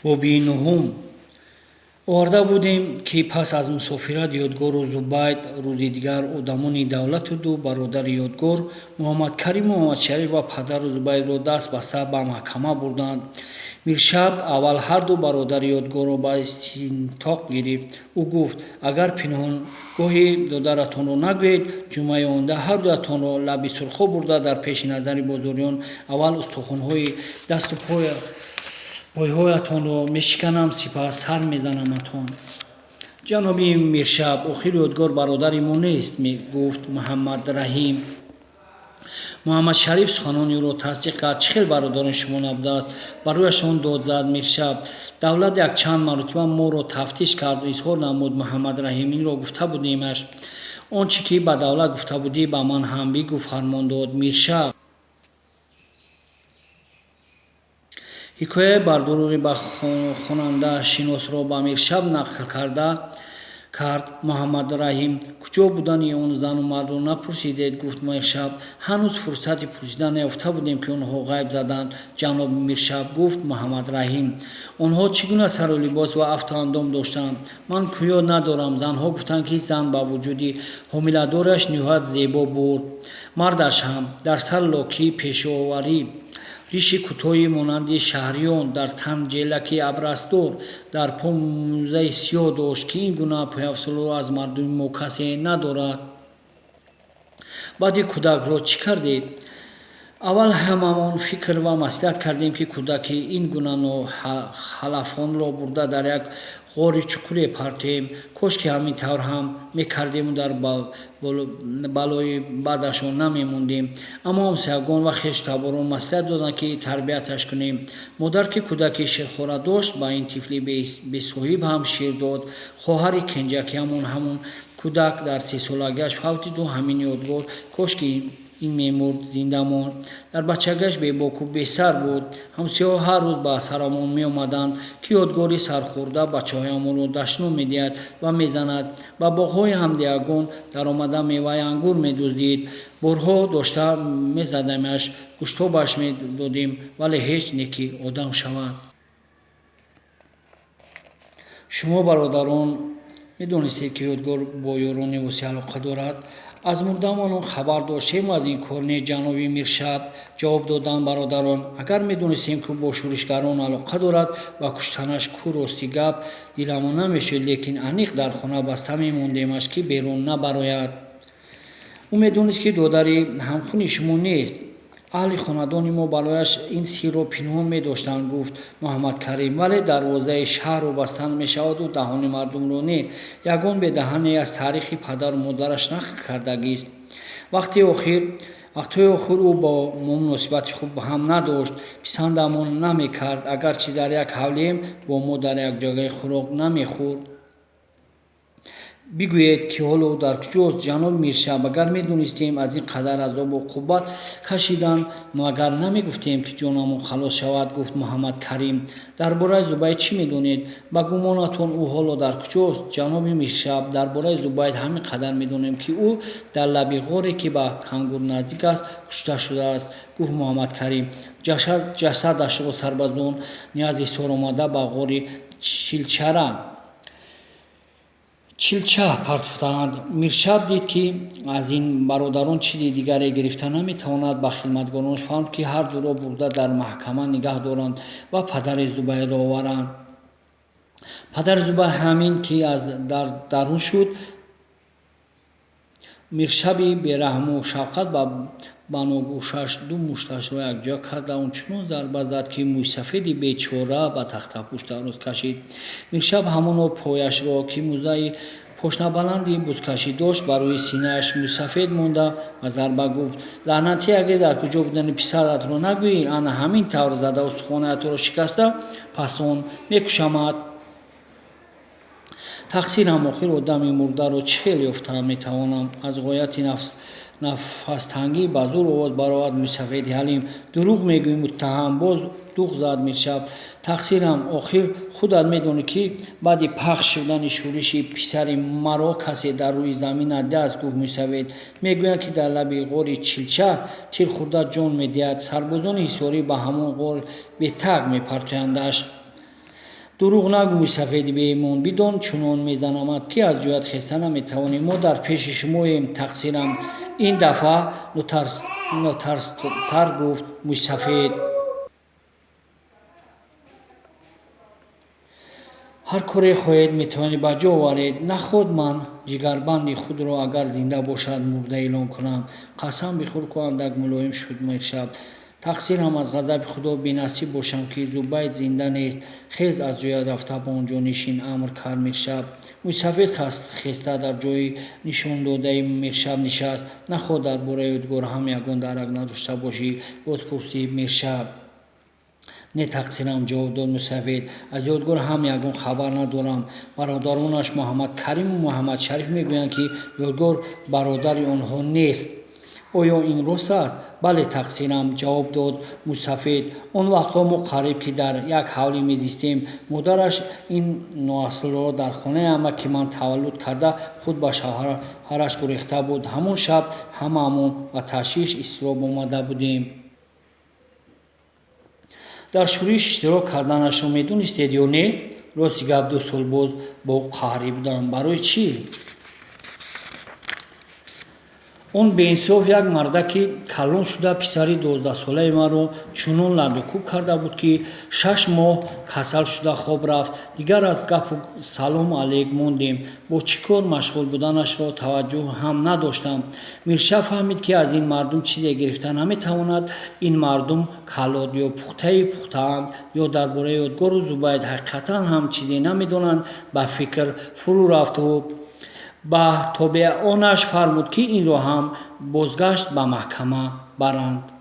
Боби нуҳум. Оварда будем, ки пас аз мусофират Ёдгору Зубайд рӯзи дигар одамони давлату ду бародари Ёдгор, Муҳаммадкариму Муҳаммадшариф ва падару Зубайдро даст баста ба маҳкама бурданд. Миршаб аввал ҳарду бародари Ёдгорро ба истинтоқ гирифт. Ӯ гуфт: агар пинҳонгоҳи додаратонро нагӯед, ҷумъаи оянда ҳардуятонро лаби Сурхоб бурда дар пеши назари бозориён аввал устухонҳои дасту пойҳоятонро мешиканам, сипас сар мезанаматон. Ҷаноби Миршаб, охир Ёдгор бародари мо нест, гуфт Муҳаммадраҳим. Муҳаммадшариф суханони ӯро тасдиқ кард. Чӣ хел бародарони шумо набудааст? Ба рӯяшон дод зад Миршаб. Давлат якчанд маротиба моро тафтиш кард, изҳор намуд Муҳаммадраҳим. Инро гуфта будемаш. Он чӣ ки ба давлат гуфта будӣ, ба ман ҳам бигӯ, фармон дод Миршаб. Ҳикояи бардурӯғи ба хонандашиносро ба Миршаб нақл карда кард Муҳаммадраҳим. Куҷо будани он зану мардро напурсидед, гуфт Миршаб. Ҳанӯз фурсати пурсидан наёфта будем, ки онҳо ғайб заданд, ҷаноби Миршаб, гуфт Муҳаммадраҳим. Онҳо чӣ гуна сару либос ва афту андом доштанд? Ман куё надорам. Занҳо гуфтанд, ки зан ба вуҷуди ҳомиладораш ниҳоят зебо буд. Мардаш ҳам дар сар локии пешоварӣ, риши кӯтоҳи монанди шаҳриён, дар тан ҷелаки абрасдор, дар по мӯзаи сиёҳ дошт, ки ин гуна пойафзолро аз мардуми мо касе надорад. Баъди кӯдакро чӣ кардед? Аввал ҳамамон фикр ва маслиҳат кардем, ки кӯдаки ин гуна нохалафонро бурда дар як ғори чуқуре партоем. Кош ки ҳамин тавр ҳам мекардему дар балои баъдашон намемондем. Аммо ҳамсоягон ва хештаборон маслиҳат доданд, ки тарбияташ кунем. Модар, ки кӯдаки ширхора дошт, ба ин тифли бесоҳиб ҳам шир дод. Хоҳари кенҷакиамон ҳамон кӯдак дар сесолагиаш фавтиду ҳамин Ёдгор, кош ки ин мемурд, зинда монд. Дар бачагиаш бебоку бесар буд. Ҳамсояҳо ҳар рӯз ба сарамон меомаданд, ки Ёдгори сархӯрда бачаҳоямонро дашном медиҳад ва мезанад. Ба боғҳои ҳамдиягон даромада меваи ангур медуздид. Борҳо дошта мезадемаш, гӯштобаш медодем, вале ҳеҷ не ки одам шавад. Шумо бародарон медонистед, ки Ёдгор бо ёрони вусъи алоқа дорад? Аз мурдамон хабар доштем, аз ин кор не, ҷаноби Миршаб, ҷавоб доданд бародарон. Агар медонистем, ки бо шӯришгарон алоқа дорад, ба куштанаш ку рости гап диламон намешуд, лекин аниқ дар хона баста мемондемаш, ки берун набарояд. Ӯ медонист, ки додари ҳамхуни шумо нест. Аҳли хонадони мо барояш ин сирро пинҳон медоштанд, гуфт Муҳаммадкарим. Вале дарвозаи шаҳрро бастан мешаваду даҳони мардумро не. Ягон бедаҳане аз таърихи падару модараш нақл кардагист. Вақтҳои охир ӯ бо мо муносибати хуб ҳам надошт, писандамон намекард. Агарчи дар як ҳавлием, бо мо дар якҷоягӣ хӯрок намехӯрд. Бигӯед, ки ҳоло ӯ дар куҷост, ҷаноби Миршаб? Агар медонистем аз ин қадар азобу уқубат кашидан, магар намегуфтем, ки ҷонамон халос шавад, гуфт Муҳаммадкарим. Дар бораи Зубайд чӣ медонед? Ба гумонатон ӯ ҳоло дар куҷост, ҷаноби Миршаб? Дар бораи Зубайд ҳамин қадар медонем, ки ӯ дар лаби ғоре, ки ба Кангур наздик аст, кушта шудааст, гуфт Муҳаммадкарим. Ҷасадашро сарбазон ниаз ҳисор омада ба ғори Чилча партофтаанд. Миршаб дид, ки аз ин бародарон чизи дигаре гирифта наметавонад. Ба хидматгоронаш фармуд, ки ҳар дуро бурда дар маҳкама нигаҳ доранд ва падари Зубайрро оваранд. Падари Зубайр ҳамин ки аз дар дарун шуд, Миршаби бераҳму шафқат ба баногӯшаш ду мушташро якҷоя карда ончунон зарба зад, ки мӯйсафеди бечора ба тахтапӯш дароз кашид. Миршаб ҳамоно пояшро, ки мӯзаи пошнабаланди бузкашӣ дошт, ба рӯи синааш мӯйсафед монда ва зарба гуфт: лаънатӣ, агар дар куҷо будани писаратро нагӯӣ, ана ҳамин тавр зада устухонаятро шикаста, пас он мекушамад. Тақсирам, охир одами мурдаро чӣ хел ёфта метавонам? Аз ғояти нафастангӣ ба зӯр овоз баровард мӯйсафеди ҳалим. Дурӯғ мегӯӣ, муттаҳам, боз дуғ зад Миршаб. Тақсирам, охир худат медонӣ, ки баъди пахш шудани шӯриши писари маро касе дар рӯи замин надидааст, гуфт мӯйсафед. Мегӯянд, ки дар лаби ғори Чилча тир хӯрда ҷон медиҳад. Сарбозони ҳисорӣ ба ҳамон ғор бетаг мепартояндаш. Дурӯғ нагӯ, мӯйсафеди беимон, бидон, чунон мезанамат, ки аз ҷоят хеста наметавонӣ. Мо дар пеши шумоем, тақсирам. Ин дафъа нотарстар гуфт мӯйсафед. Ҳар коре хоҳед, метавонед ба ҷо оваред. Наход ман ҷигарбанди худро, агар зинда бошад, мурда эълон кунам? Қасам бихӯр ку, андак мулоим шуд Миршаб. Тақсирам, аз ғазаби Худо бенасиб бошам, ки Зубайд зинда нест. Хез, аз ҷоят рафта ба он ҷо нишин, амр кард Миршаб. Мӯйсафед хеста дар ҷои нишондодаи Миршаб нишаст. Наход дар бораи Ёдгор ҳам ягон дарак надошта бошӣ? Боз пурсид Миршаб. Не, тақсирам, ҷавоб дод мӯйсафед. Аз Ёдгор ҳам ягон хабар надорам. Бародаронаш Муҳаммадкариму Муҳаммадшариф мегӯянд, ки Ёдгор бародари онҳо нест. Оё ин рост аст? Бале, тақсирам, ҷавоб дод мӯйсафед. Он вақтҳо мо қариб ки дар як ҳавлӣ мезистем. Модараш ин ноаслро дар хонаи амаки ман таваллуд карда, худ ба шавҳараш гурехта буд. Ҳамон шаб ҳамаамон ба ташвиш, изтироб омада будем. Дар шӯриш иштирок карданашро медонистед ё не? Рости гап, 2 сол боз бо ӯ қаҳрӣ будам. Барои чӣ? Он беинсоф, як мардаки калон шуда, писари 12-солаи маро чунон латукӯб карда буд, ки 6 моҳ касал шуда хоб рафт. Дигар аз гапу салому алейк мондем. Бо чӣ кор машғул буданашро таваҷҷӯҳ ҳам надоштам. Миршаб фаҳмид, ки аз ин мардум чизе гирифта наметавонад. Ин мардум каллот ё пухтаи пухтаанд, ё дар бораи Ёдгору Зубайд ҳақиқатан ҳам чизе намедонанд. Ба фикр фурӯ рафту ба тобеонаш фармуд, ки инро ҳам бозгашт ба маҳкама баранд.